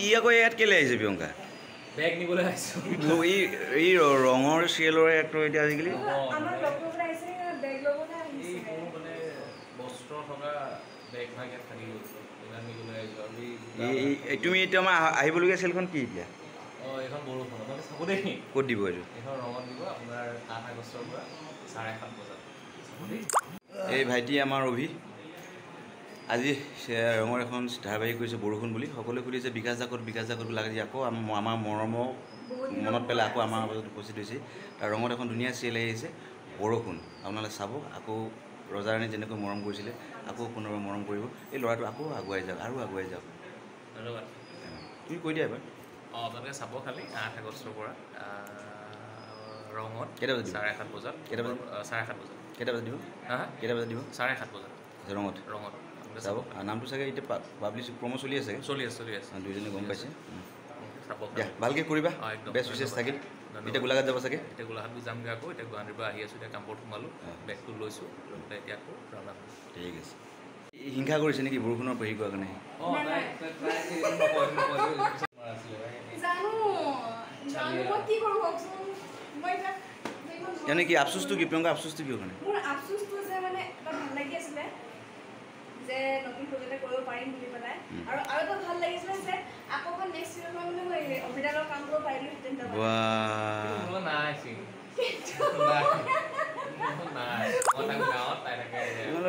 ই আকৌ ইয়াত কেলৈ আহিছে প্ৰিয়ংকা? বেগ নিবলৈ আহিছোঁ। এই ৰঙৰ চিৰিয়েলৰ এক্টৰ এতিয়া আজিকালি তুমি এতিয়া আমাৰ আহিবলগীয়া চিৰিয়েলখন কি এতিয়া? ক'ত দিব এইটো? এই ভাইটি আমাৰ অভি আজি ৰঙৰ এখন ধাৰাবাহিক কৰিছে বৰষুণ বুলি। সকলোৱে সুধিছে বিকাশ জাকত বিকাশ জাকত বুলি, আজি আকৌ আমাৰ মৰমৰ মনত পেলাই আকৌ আমাৰ মাজত উপস্থিত হৈছে। তাৰ ৰঙত এখন ধুনীয়া চিৰিয়েল আহিছে বৰষুণ, আপোনালোকে চাব। আকৌ ৰজা ৰাণী যেনেকৈ মৰম কৰিছিলে আকৌ পুনৰবাৰ মৰম কৰিব। এই ল'ৰাটো আকৌ আগুৱাই যাওক আৰু আগুৱাই যাওক। ধন্যবাদ। তুমি কৈ দিয়া এবাৰ। অঁ, আপোনালোকে চাব খালি 8 আগষ্টৰ পৰা ৰঙত। কেইটা বজাত? 7:30 বজাত। কেইটা বজাত? 7:30 বজাত। কেইটা বজাত দিব? হা, কেইটা বজাত দিব? 7:30 বজাত ৰঙত। ৰঙত চাব। নামটো চাগে এতিয়া পাব্লিছ প্ৰমো চলি আছে। চলি আছে, চলি আছে। দুইজনে গম পাইছে। চাব দিয়া, ভালকৈ কৰিবা। বেষ্ট উইচেছ থাকিল। এতিয়া গোলাঘাট যাব চাগে? এতিয়া গোলাঘাট যামগৈ আকৌ। এতিয়া গুৱাহাটীৰ পৰা আহি আছোঁ, এতিয়া কামপুৰত সোমালোঁ, বেগটো লৈছোঁ, লৈ পেলাই এতিয়া আকৌ ৰাওনা হ'ম। ঠিক আছে। হিংসা কৰিছে নেকি বৰষুণৰ হেৰি কৰাৰ কাৰণে? মানে কি আফচোচটো কি প্ৰিয়ংকা? আফচোচটো কিয় কাৰণে? মোৰ আফচোচটো যে মানে এটা ভাল লাগি আছিলে যে নতুন প্ৰজেক্ট কৰিব পাৰিম বুলি পেলাই, আৰু আৰু এটা ভাল লাগিছিলে যে আকৌ নেক্সট চিৰিয়েল মানে মই অভিদাৰ লগত কাম কৰিব পাৰিলোহেঁতেন।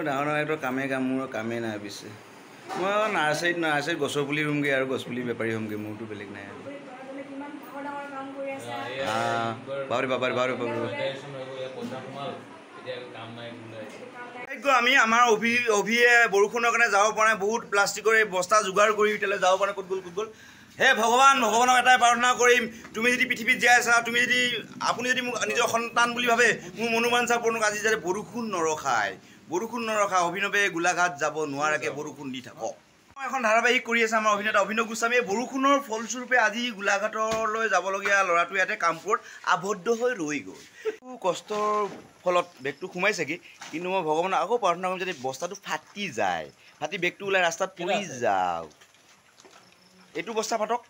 ডাঙৰ ডাঙৰ একদম কামেই কাম, মোৰ কামেই নাই। পিছে মই নাৰ্চাৰীত গছৰ পুলি ৰুমগৈ আৰু গছ পুলি বেপাৰী হ'মগৈ, মোৰতো বেলেগ নাই আৰু। বাপৰে বাপৰে বাপৰে বাপৰে। আমি আমাৰ অভিয়ে বৰষুণৰ কাৰণে যাব পৰা নাই, বহুত প্লাষ্টিকৰ এই বস্তা যোগাৰ কৰি এতিয়ালৈ যাব পৰা নাই। ক'ত গ'ল ক'ত গ'ল? হে ভগৱান, ভগৱানক এটাই প্ৰাৰ্থনা কৰিম, তুমি যদি পৃথিৱীত জীয়াই আছা, তুমি যদি আপুনি যদি মোক নিজৰ সন্তান বুলি ভাবে, মোৰ মনোবাঞ্ছা পূৰ্ণ আজি যাতে বৰষুণ নৰখায়, বৰষুণ নৰখায়, অভিনৱে গোলাঘাট যাব নোৱাৰাকৈ বৰষুণ দি থাকক। এখন ধাৰাবাহিক কৰি আছে আমাৰ অভিনেতা অভিনৱ গোস্বামীয়ে। বৰষুণৰ ফলস্বৰূপে আজি গোলাঘাটলৈ যাবলগীয়া ল'ৰাটো ইয়াতে কামপুৰত আবদ্ধ হৈ ৰৈ গ'ল। কষ্টৰ ফলত বেগটো সোমাইছেগৈ, কিন্তু মই ভগৱানক আকৌ প্ৰাৰ্থনা কৰিম যাতে বস্তাটো ফাটি যায়, ফাটি বেগটো ওলাই ৰাস্তাত পৰি যাওক। এইটো বস্তা ফাটক,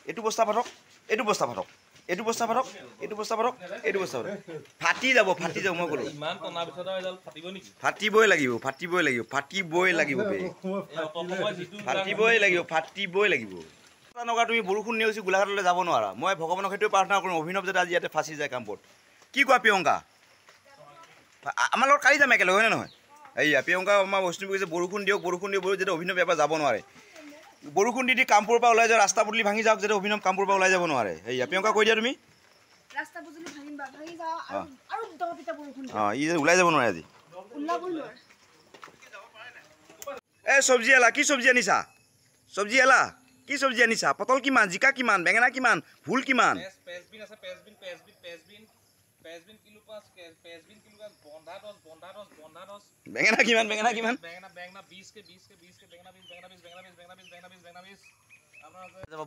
এইটো বস্তা ফাটক, এইটো বস্তা ফাটক, এইটো বস্তা ফাটক, এইটো বস্তা ফাটক, এইটো বস্তা ফাটক, ফাটি যাব, ফাটি যাব। মই ক'লো ফাটিবই লাগিব, ফাটিবই লাগিব, ফাটিবই লাগিব, ফাটিবই লাগিব, ফাটিবই লাগিব। নগা তুমি বৰষুণ নেওচি গোলাঘাটলৈ যাব নোৱাৰা। মই ভগৱানক সেইটোৱে প্ৰাৰ্থনা কৰিম, অভিনৱ যাতে আজি ইয়াতে ফাঁচি যায় কামপুৰত। কি কোৱা প্ৰিয়ংকা? আমাৰ লগত কালি যাম একেলগে, হয়নে নহয়? এইয়া প্ৰিয়ংকা আমাৰ বৈষ্ণৱী কৈছে বৰষুণ দিয়ক, বৰষুণ দিয়ক, যাতে অভিনৱ ইয়াৰ পৰা যাব নোৱাৰে। বৰষুণ দি দি কামপুৰৰ পৰা ওলাই যাওক, ৰাস্তা পদূলি ভাঙি যাওক, যাতে অভিনৱ কামপুৰৰ পৰা ওলাই যাব নোৱাৰে। এইয়া প্ৰিয়ংকা কৈ দিয়া তুমি। অঁ, ই ওলাই যাব নোৱাৰে আজি। এই চব্জি এলা, কি চব্জি আনিছা? চব্জি এলা, কি চব্জি আনিছা? পটল কিমান, জিকা কিমান, বেঙেনা কিমান, ভোল কিমান? বেঙেনা কিমান, বেঙেনা কিমান?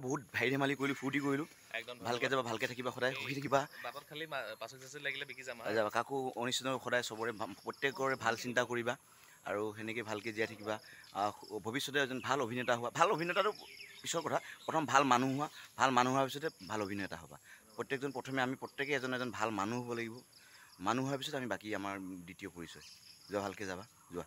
বহুত ভাই ধেমালি কৰিলোঁ, ফূৰ্তি কৰিলোঁ। ভালকৈ যাবা, ভালকৈ থাকিবা, সদায় সুখী থাকিবা। যাবা, কাকো অনিষ্ট সদায় চবৰে প্ৰত্যেকৰে ভাল চিন্তা কৰিবা আৰু সেনেকৈ ভালকৈ জীয়াই থাকিবা। ভৱিষ্যতে এজন ভাল অভিনেতা হোৱা, ভাল অভিনেতাটো পিছৰ কথা, প্ৰথম ভাল মানুহ হোৱা, ভাল মানুহ হোৱাৰ পিছতে ভাল অভিনেতা হ'বা। প্ৰত্যেকজন প্ৰথমে আমি প্ৰত্যেকে এজন এজন ভাল মানুহ হ'ব লাগিব। মানুহ হোৱাৰ পিছত আমি বাকী আমাৰ দ্বিতীয় পৰিচয়। যোৱা, ভালকৈ যাবা, যোৱা।